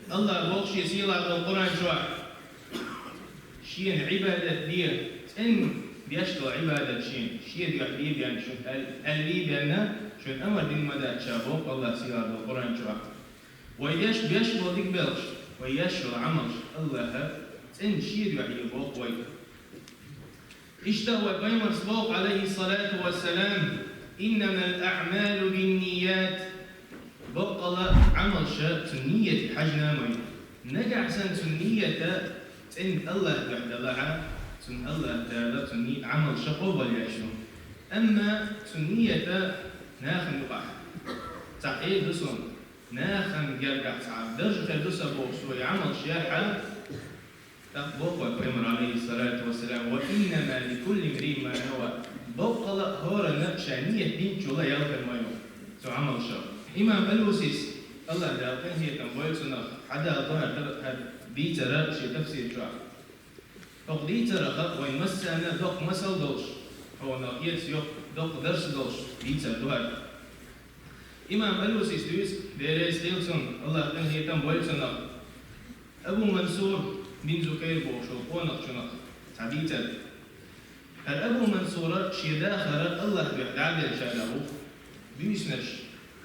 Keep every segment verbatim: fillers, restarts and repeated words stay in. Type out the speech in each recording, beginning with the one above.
Аллаха боху шен сийлахь долу Къуръан чохь: «Шена Ӏибадат де, цӀена деш долу Ӏибадат шена, шен дуьхьа де бен шуна аьл-, аьллий бен, шуна амар дина ма дац ша», боху Аллаха сийлахь долу Къуръан чохь. Вай деш, беш болу дика белхаш, вай еш йолу Ӏамалш Аллаха цӀена шен дуьхьа е боху вай. Иштта вай Пайхамарс боху, алейхиссалату вассалам: «Иннамал аъмалу бинният». Баккъала Ӏамалша цу нийяте хьаьжна ма ю. Нагахь санна цу нийята цӀена Аллаха дуьхьа далахьа, цунна Аллаха Дала цу ни-, Ӏамалша къобал еш ю. Амма цу нийята нахана юкъахь цхьа Ӏе ду суна, нахана гергахь цхьа даржа хир ду сан бохуш, вай Ӏамалш яхьа, тӀаккха боху вай Пайхамар, алейхиссалату вассалам: «Ва иннама ликулли имриин ма нава». Баккъала хӀоранна ша нийят динчул ял хир ма ю цу Ӏамалша. Имам Алусис, Аллаха Дала къинхетам бойла цунах, хьадала ду хӀара, хӀара дийцар шен тафсир чохь. ХӀокху дийцарах вайн массарна доккха масал долуш, хьуна хӀинца йоккха доккха дарс долуш дийцар ду хӀара. Имам Алусис дуьйцу, Дела реза хуьлда цунна, Аллаха къинхетам бойла цунах, Абу Мансур бин Зукайр бохуш волу къонахчунах цхьа дийцар. ХӀара Абу Мансура шен дахар Аллаха дуьхьа дӀа а деллачарах ву. Буьйсанаш,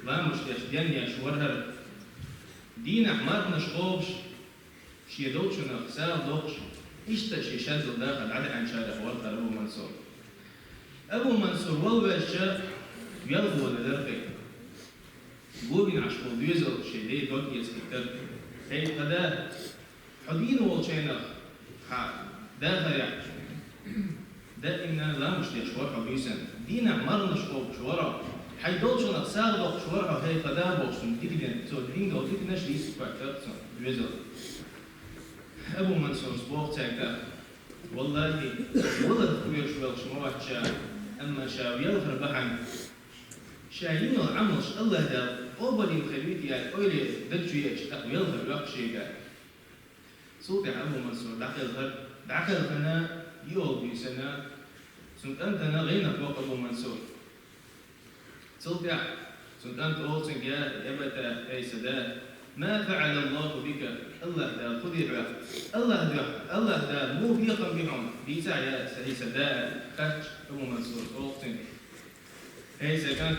ламазаш деш, денъеш вара хӀара. Дийнахь марханаш кхобуш, шен долчунах сагӀа доккхуш, иштта шен шаьрзал дахар дӀадаьхьначарах вара хӀара Абу Мансур. Абу Мансур вала ваьжча, велха волавелира кхин. Гобина Ӏаш волу доьзал шен ден дог эца хӀиттара: «ХӀей, тхан да, хьо дийна волчу хенахь хьан дахарехь даимна ламазаш деш вара хьо буьйсанна. Дийнахь марханаш кхобуш вара хьо. Хьайн долчунах сагӀа доккхуш вара хьо, хӀей, тхан да», бохуш, цунна дика ден, цо дина долу диканаш дийца хӀоьттира цунна доьзал. Абу Мансурс боху цаьрга: «Валлахи, валар кхоьруш велхаш ма вац ша, амма ша велхар бахьана, ша йина йолу Ӏамалш Аллаха Дала къобалйина хир вуй те аьлла, ойла дан чу еача, тӀаккха велхар ваьккхи шега». Цул тӀаьхьа Абу Мансур дӀакхелхира, дӀакхелхина, йоьалгӀа буьйсанна, цуьнан кӀантана гӀенах боккху Абу Мансур. Цул тӀаьхьа цуьнан кӀанта олу цуьнга: «Я абата, хӀей сан да, ма фаъала Аллаху бика, Аллаха Дала хӀун дира хьох? Аллаха дуьхьа, Аллаха Дала муха бекхам бина хьуна? Дийцахьа, я сан, хӀей сан да», хаьттича, Абу Мансура олу цуьнга: «ХӀей сан кӀант,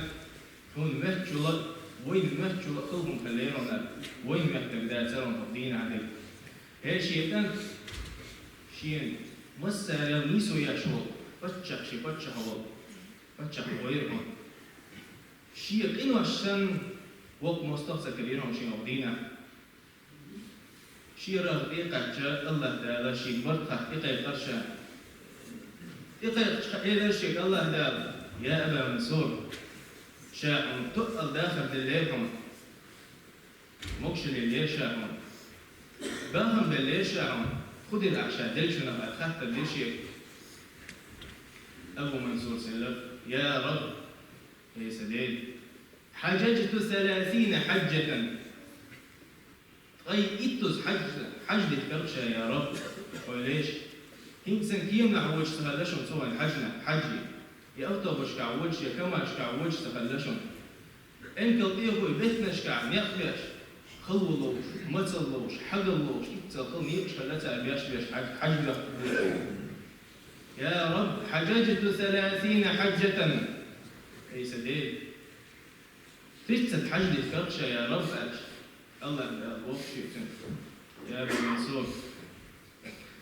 хьуна моьттучул а, вайна моьттучул а хала хӀума хилла яра хьуна, вайна моьттург дацара хьуна хӀокху дийнахь дерг. ХӀей шен кӀант, шена массарел нийсо еш волу паччахь, шен паччахь волу паччахь вайра хьуна. Шен къинош санна, воккха мостагӀа ца хилира хьуна шена хӀокху дийнахь. Шен рагӀ тӀекхаьчча, Аллаха Дала шен барт хатта тӀекхайкхира ша. ТӀекхайкхича, элира шега Аллаха Дала: „Я Аба Мансур, ша хьуна тоъал дахар деллера хьуна, могушалла еллера ша хьуна, бахам беллера ша хьуна, хӀун дира ахь ша деллачунах?“ – аьлла хаттар дира шега. Абу Мансура элира: „Я Раб, хӀей сан Дела, хьаджаджту саласина хьаджатан, ткъе иттаза хьаж, хьаж дихкира ша, я Раб, хьо леш. ХӀинца сан кеманахь воьдуш ца хилла шуна цу вайн хьажна, хьажий. Я автобусашкахь воьдуш, я камашкахь воьдуш ца хилла шуна. Эмкал тӀехула беттанашкахь некъ беш, хало ловш, мацалла ловш, хьагал ловш, иццал хала некъаш хилла цара беш-беш хьаж, хьаж доьхна. Я Раб, хьаджаджту саласина хьаджатан, хӀей сан Дела, тридцать хьаж дихкира ша, я Раб“, – аьлча, Аллаха Дала боху шега цуьнга: „Я Аба Мансур,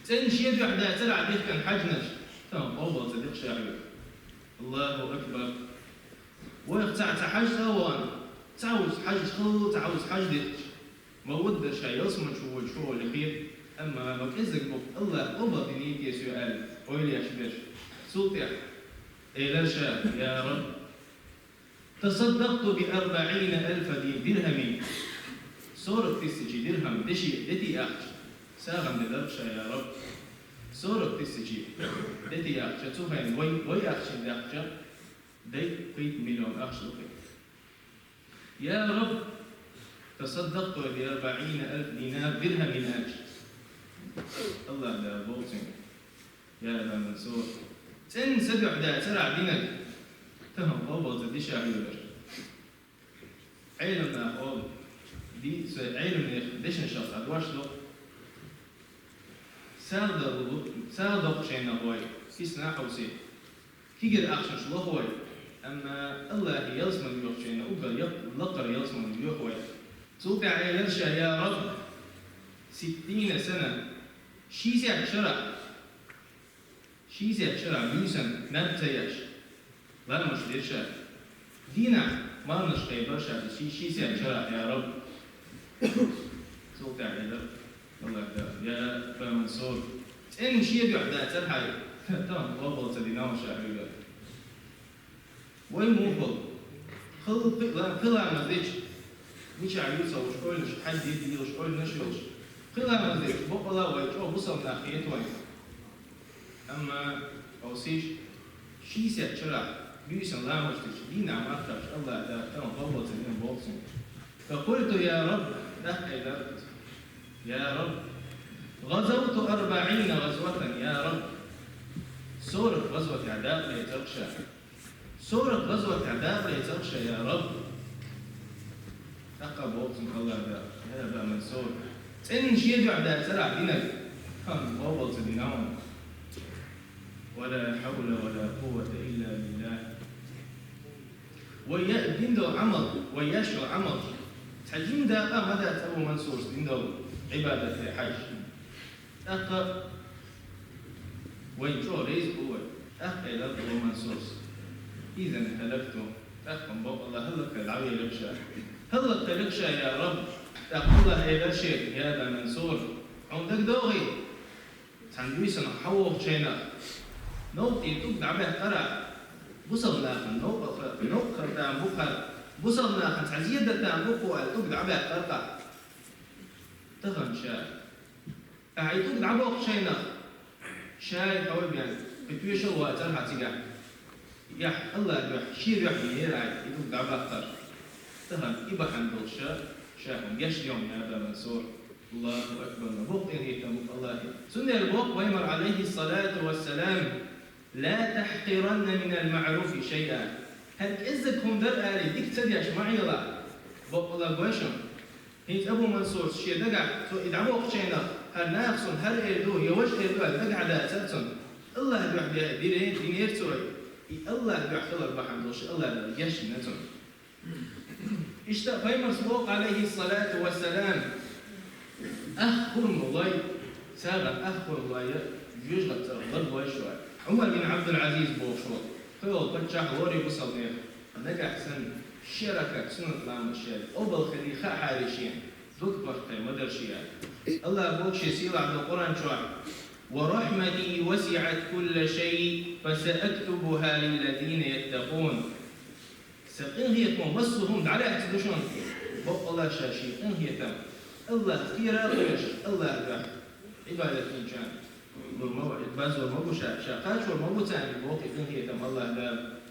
цӀена шен дуьхьа дацара ахь дихкина хьаьжнаш, тахана къобал ца дихкира ша хьоьга“. Аллаху акбар! Вайх цхьаъ цхьа хьаьжцӀа а вахана, цхьа вуьйцу хьаьжцӀа хала, цхьа вуьйцу хьаьжцӀа дихкича, ма вудда ша ялсамани чу воьдуш ву хьо лехе, амма ма кӀеззиг бу, Аллаха къобал дина те со аьлла, ойла еш берш. Цул тӀаьхьа элира ша: „Я Раб, тасаддакъту би арбаӀина алфа ди-, дирхӀамин“, сорок тысячи дирхӀам деши, дети ахча сагӀина делира ша, я Раб. Сорок тысячи дети ахча, цу хенахь вай, вай ахчанца даьккхича, дай пхийтта миллион ахча ду кхин. Я Раб, тасаддакъту би арбаӀина алфа динар дирхӀамин“, – аьлча, Аллаха Дала боху цуьнга: „Я Аба Мансур, цӀена сан дуьхьа дацара ахь динарг, тахана къобал ца ди ша хьоьгара“. Ӏеламнаха олу: Ди-, цу Ӏелимнех дешнашах цхьа дош да. СагӀа доккху-, сагӀа доккхучу хенахь вай, кисана а хьовсий, кегий ахчанаш лоху вай, амма Аллахьан ялсамани йохучу хенахь уггар якъ-, лакхара ялсамани йоху вай. Цул тӀаьхьа элира ша: «Я Раб, ситтина сана, шийсет шарахь». Шийсет шарахь буьйсанна наб ца еш, ламаз дира ша. Дийнахь марханаш кхайбира ша ши-, шийсет шарахь, я Раб. Цул тӀаьхьа элира Аллахьа: «Я Аба Мансур, цӀена шен дуьхьа дацара хьан, тахана къобал ца дина ша хьоьга». Вай муха ву? Хала кхин ла-, кхин ламаз дича, мичахь ю ца луш ойланаш, хьаьдда дилуш ойланаш йолуш. Кхин ламаз дича, бакъала вай чӀогӀа бусалба нах хета вайна. Амма хьовсийша, шийсет шарахь буьйсанна ламаз дича, дийнахь марханаш Аллахьа тахана къобал ца дина боху цунна. «Факульту, я Раб», тӀаккха элира: «Я Раб, гӀазавту арбаӀина гӀазватан, я Раб». Сорок гӀазватехь дакъа лецира ша. Сорок гӀазватехь дакъа лецира ша, я Раб. ТӀаккха боху цунна Аллахьа: «Я Аба Мансур, цӀена шен дуьхьа дацара ахь динарг, тахана къобал ца дина хьуна». Ва ла хьавла ва ла къуввата илла биллахь. Вай я-, дина долу Ӏамал, вай еш йолу Ӏамал, цхьа жима дакъа а ма дац Абу Мансурс дина долу Ӏибадате хьаьжча. ТӀаккха вайна чӀогӀа реза бу вай. ТӀаккха элира Абу Мансурс: «Изан хӀалакту». ТӀаккха бакъала хӀаллакьхилла дӀавелира ша. ХӀаллакьхилира ша, я Раб. ТӀаккха Аллахьа элира шега: «Я Аба Мансур, хьуна дагадогӀий? Цхьана буьйсанна хьан вохучу хенахь, новкъа и тӀулг дӀабаьккхира, бусалба нахана новкъа-, новкъа хила там бу хӀара, бусалба нахана цхьа зен дан там бу кху аьлла тӀулг дӀабаьккхира хьан». Тахана ша. Ахьа и тӀулг дӀабоккхучу хенахь, шай хьой бен, кхин тоьшалла вацара хьан цигахь. Яхь, Аллахьа дуьхьа, шен дуьхьа винера ахьа и тӀулг дӀабаккхар. Тахана и бахьана долуш ша, ша хьуна гечдойла, я Аба Мансур. Аллаху акбар, ма боккха къинхетам бу Аллахьан. Цундела боху пайхамара, алейхиссалату вассалам: «Ла тахькъиранна минал маъруфи шайъа». ХӀара кӀеззиг хӀума дара аьлла, дика ца деш ма Ӏела. Бакъала гой шуна. ХӀинца Абу Мансурс шен дагахь, цо и дӀабоккхучу хенахь, хӀара наха суна хӀара эр ду, я важа эр ду аьлла, дагахь дацара цунна. Аллахьа дуьхьа де-, дира, динера цо и. И Аллахьа дуьхьа хилар бахьана долуш, Аллахьа дуьхьа гечдина цунна. Иштта пайхамарс боху, алейхиссалату вассалам: «Ах хурма лой, сагӀа ах хурма лой, жоьжахати цӀарах лар лой шу». Ӏумар бин Ӏабдул-Ӏазиз бохуш ву, кху йолу паччахь лорий бусалба нехан. Нагахь санна ши ракаӀат суннат ламаз шен къобал хилий хаахьара шена, дог паргӀатве ма дара шен. Аллахьа боху шен сийлахь долу Къуръан чохь: «Ва рахьмати васиӀат кулла шай, фасаактубуха лиллазина яттакъун». Сан къинхетамо массо а хӀума дӀалаьцна ду шуна. Бакъала ша шен къинхетам Аллахьа кхера а кхоьруш, Аллахьа дуьхьа Ӏибадат динчарна лур ма ву, базор ма бу ша, ша кхачор ма бу царна боху и къинхетам Аллахьа Дала.